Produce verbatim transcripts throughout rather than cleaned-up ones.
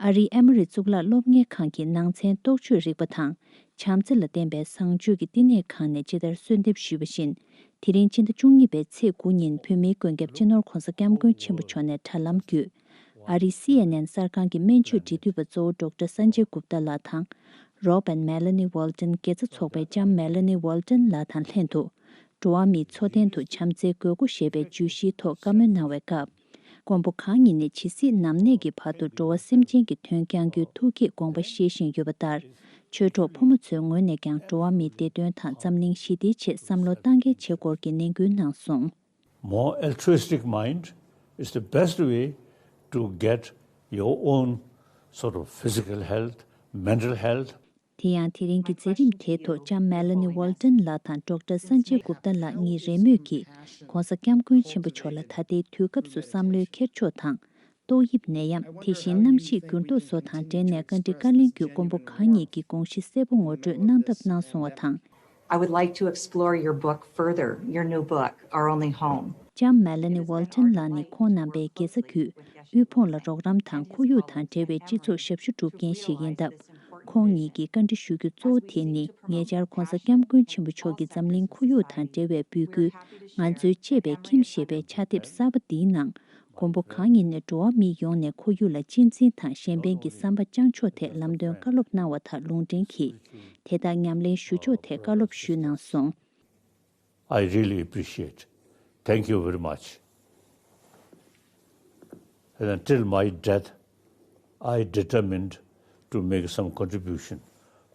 ཨ་རིའི་ཨེ་མོ་རི་གཙུག་ལག་སློབ་གཉེར་ཁང་གི་ནང་ཚན་རྟོགས་བརྗོད་རིག་པ་དང་། བྱམས་བརྩེ་ལ་བརྟེན་པའི་བཟང་སྤྱོད་ཀྱི་བསྟི་གནས་ཁང་ནས་ཇི་ལྟར་གསོལ་འདེབས་ཞུས་པ་བཞིན། དེ་རིང་ཕྱི་ཟླ་བཅུ་གཉིས་པའི་ཚེས་དགུ་ཉིན་བོད་མིའི་མགོན་སྐྱབས་སྤྱི་ནོར་༧གོང་ས་༧སྐྱབས་མགོན་ཆེན་པོ་མཆོག་ནས་དྲ་ལམ་བརྒྱུད། ཨ་རིའི་སི་ཨེན་ཨེན་གསར་ཁང་གི་སྨན་བཅོས་འབྲེལ་མཐུད་པ་གཙོ་བོ་ཌོག་ཊར་སན་ཇེ་གུབ་ཏཱ་ལགས་དང་། Rob and Melanie Walton དགེ་རྩ་ཚོགས་པའི་ལྕམ་Melanie Walton ལགས་དང་ལྷན་དུ། འགྲོ་བ་མིའི་འཚོ་རྟེན་དུ་བྱམས་བརྩེའི་དགོས་མཁོ་ཞེས་པའི་བརྗོད་གཞིའི་ཐོག་བཀའ་མོལ་གནང་བའི་སྐབས། མགོན་པོ་གང་ཉིད་ནས་ཇི་སྲིད་ནམ་གནས་ཀྱི་བར་དུ་འགྲོ་བ་སེམས་ཅན་གྱི་དོན་བསྐྱང་རྒྱུའི་ཐུགས་བསྐྱེད་དགོངས་པ་བཞེས་བཞིན་ཡོད་པ་ལྟར། ཆོས་གྲོགས་ཕོ་མོ་ཚོའི་ངོས་ནས་ཀྱང་འགྲོ་བ་མིའི་བདེ་དོན་དང་འཛམ་གླིང་ཞི་བདེའི་ཆེད་བསམ་བློ་གཏང་གལ་ཆེ་སྐོར་གྱི་ནན་སྐུལ་གནང་སོང་། More altruistic mind is the best way to get your own sort of physical health, mental health, དེ་ཡང་དེ་རིང་གི་མཛད་རིམ་དེའི་ཐོག་ལྕམ་Melanie Walton ལགས་དང་ཌོག་ཊར་སན་ཇེ་གུབ་ཏཱ་ལགས་གཉིས་རེས་མོས་ཀྱིས་༧གོང་ས་༧སྐྱབས་མགོན་ཆེན་པོ་མཆོག་ལ་ད་ལྟའི་དུས་སྐབས་སུ་བསམ་བློའི་འཁྱེར་ཕྱོགས་དང་། ཏོག་དབྱིབས་ནད་ཡམས་དེ་བཞིན་གནམ་གཤིས་འགྱུར་ལྡོག་སོགས་དང་འབྲེལ་ནས་བཀའ་འདྲི་བཀའ་ལན་བརྒྱུད་མགོན་པོ་གང་ཉིད་ཀྱི་དགོངས་གཞི་གསལ་པོ་ངོ་སྤྲོད་གནང་ཐབས་གནང་སོང་བ་དང་། I would like to explore your book further, your new book, Our Only Home. ལྕམ་Melanie Walton ལགས་ནི་ཁོང་རྣམ་པའི་དགེ་རྩ་བརྒྱུད་དབུལ་ཕོངས་ལ་རོགས་རམ་དང་ཁོར་ཡུག་དང་འབྲེལ་བའི་སྤྱི་ཚོགས་ཞབས་ཞུ་སྒྲུབ་མཁན་ཞིག་ཡིན་སྟབས། ཁོང་ཉིད་ཀྱིས་བཀའ་འདྲི་ཞུ་རྒྱུ་གཙོ་བོ་དེ་ནི་ཉེ་ཆར་༧གོང་ས་༧སྐྱབས་མགོན་ཆེན་པོ་མཆོག་གིས་འཛམ་གླིང་ཁོར་ཡུག་དང་འབྲེལ་བའི་འབོད་སྐུལ་ང་ཚོའི་གཅེས་པའི་ཁྱིམ་ཞེས་པའི་ཕྱག་དེབ་གསར་པ་འདིའི་ནང་། མགོན་པོ་གང་ཉིད་ནས་འགྲོ་བ་མིའི་ཡོངས་ནས་ཁོར་ཡུག་ལ་གཅེས་འཛིན་དང་གཞན་ཕན་གྱི་བསམ་པ་བཅངས་ཕྱོགས་ཐད་ལམ་སྟོན་བཀའ་སློབ་གནང་བ་དག་ལུང་འདྲེན་གྱིས། དེ་དག་ཉམས་ལེན་ཞུ་ཕྱོགས་ཐད་བཀའ་སློབ་ཞུས་གནང་སོང་། I really appreciate. Thank you very much. And until my death, I determined to make some contribution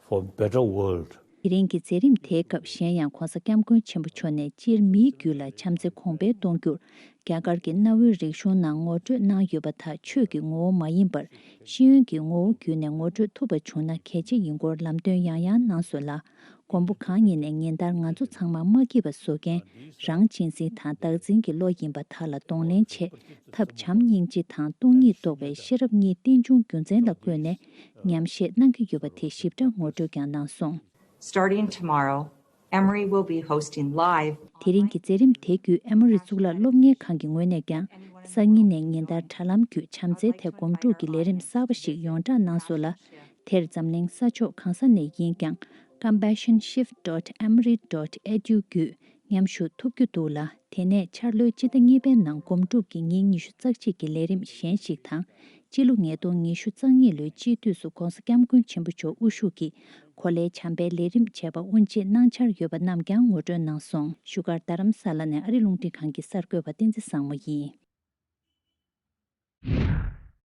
for better world. དེ་རིང་གི་མཛད་རིམ་དེའི་སྐབས་གཞན་ཡང་༧གོང་ས་༧སྐྱབས་མགོན་ཆེན་པོ་མཆོག་ནས་སྤྱིར་མིའི་རྒྱུད་ལ་བྱམས་བརྩེ་གོང་འཕེལ་གཏོང་རྒྱུར། རྒྱ་གར་གྱི་གནའ་བོའི་རིག་གཞུང་ནང་ངོ་སྤྲོད་གནང་ཡོད་པ་དག་ཆོས་ཀྱི་ངོ་བོ་མ་ཡིན་པར་ཤེས་ཡོན་གྱི་ངོ་བོ་བརྒྱུད་ནས་ངོ་སྤྲོད་ཐུབ་པ་བྱུང་ན་གལ་ཆེ་ཡིན་སྐོར་ལམ་སྟོན་ཡང་ཡང་གནང་སོང་ལ། མགོན་པོ་གང་ཉིད་ནས་ཉིན་ལྟར་ང་ཚོ་ཚང་མ་མ་སྐྱིད་པ་བཟོ་མཁན་རང་གཅེས་འཛིན་དང་བདག་འཛིན་གྱི་བློ་ཡིན་པ་དག་ལ་གདོང་ལེན་ཆེད་ཐབས་བྱམས་སྙིང་རྗེ་དང་སྟོང་ཉིད་རྟོགས་པའི་ཤེས་རབ་གཉིས་རྟེན་འབྱུང་རྒྱུ་མཚན་ལ་བཀོད་ནས་ཉམས་བཞེས་གནང་གི་ཡོད་པ་དེ་ཞིབ་ཕྲ་ངོ་སྤྲོད་ཀྱང་གནང་སོང་། Starting tomorrow, Emory will be hosting live དེ་རིང་གི་མཛད་རིམ་དེ་བརྒྱུད་ཨེ་མོ་རི་གཙུག་ལག་སློབ་གཉེར་ཁང་གི་ངོས་ནས་ཀྱང་སང་ཉིན་ནས་ཉིན་ལྟར་དྲ་ལམ་བརྒྱུད་བྱམས་བརྩེའི་ཐད་གོམ་བགྲོད་ཀྱི་ལས་རིམ་གསར་པ་ཞིག་ཡོངས་བསྒྲགས་གནང་སོང་ལ། དེར་འཛམ་གླིང་ས་ཕྱོགས་གང་ས་ནས་ཡིན་ཀྱང་། compassion shift dot emory dot edu བརྒྱུད་མཉམ་ཞུགས་ཐུབ་རྒྱུ་འདུག་ལ། དེ་ནས་འཆར་ལོའི་སྤྱི་ཟླ་གཉིས་པའི་ནང་གོམ་བགྲོད་ཀྱི་ཉིན་ཉི་ཤུ་རྩ་གཅིག་གི་ལས་རིམ་གཞན་ཞིག་དང་། སྤྱི་ལོ་ཉིས་སྟོང་ཉི་ཤུ་རྩ་གཉིས་ལོའི་དཔྱིད་དུས་སུ་༧གོང་ས་༧སྐྱབས་མགོན་ཆེན་པོ་མཆོག་དབུ་བཞུགས་ཀྱིས་གོ་ལའི་བྱམས་པའི་ལས་རིམ་བྱས་པ་དབུ་འབྱེད་གནང་འཆར་ཡོད་པ་རྣམས་ཀྱང་ངོ་སྤྲོད་གནང་སོང་། བཞུགས་སྒར་རྡ་རམ་ས་ལ་ནས་ཨ་རི་རླུང་འཕྲིན་ཁང་གི་གསར་འགོད་པ་བསྟན་འཛིན་བཟང་མོ་ཡིན།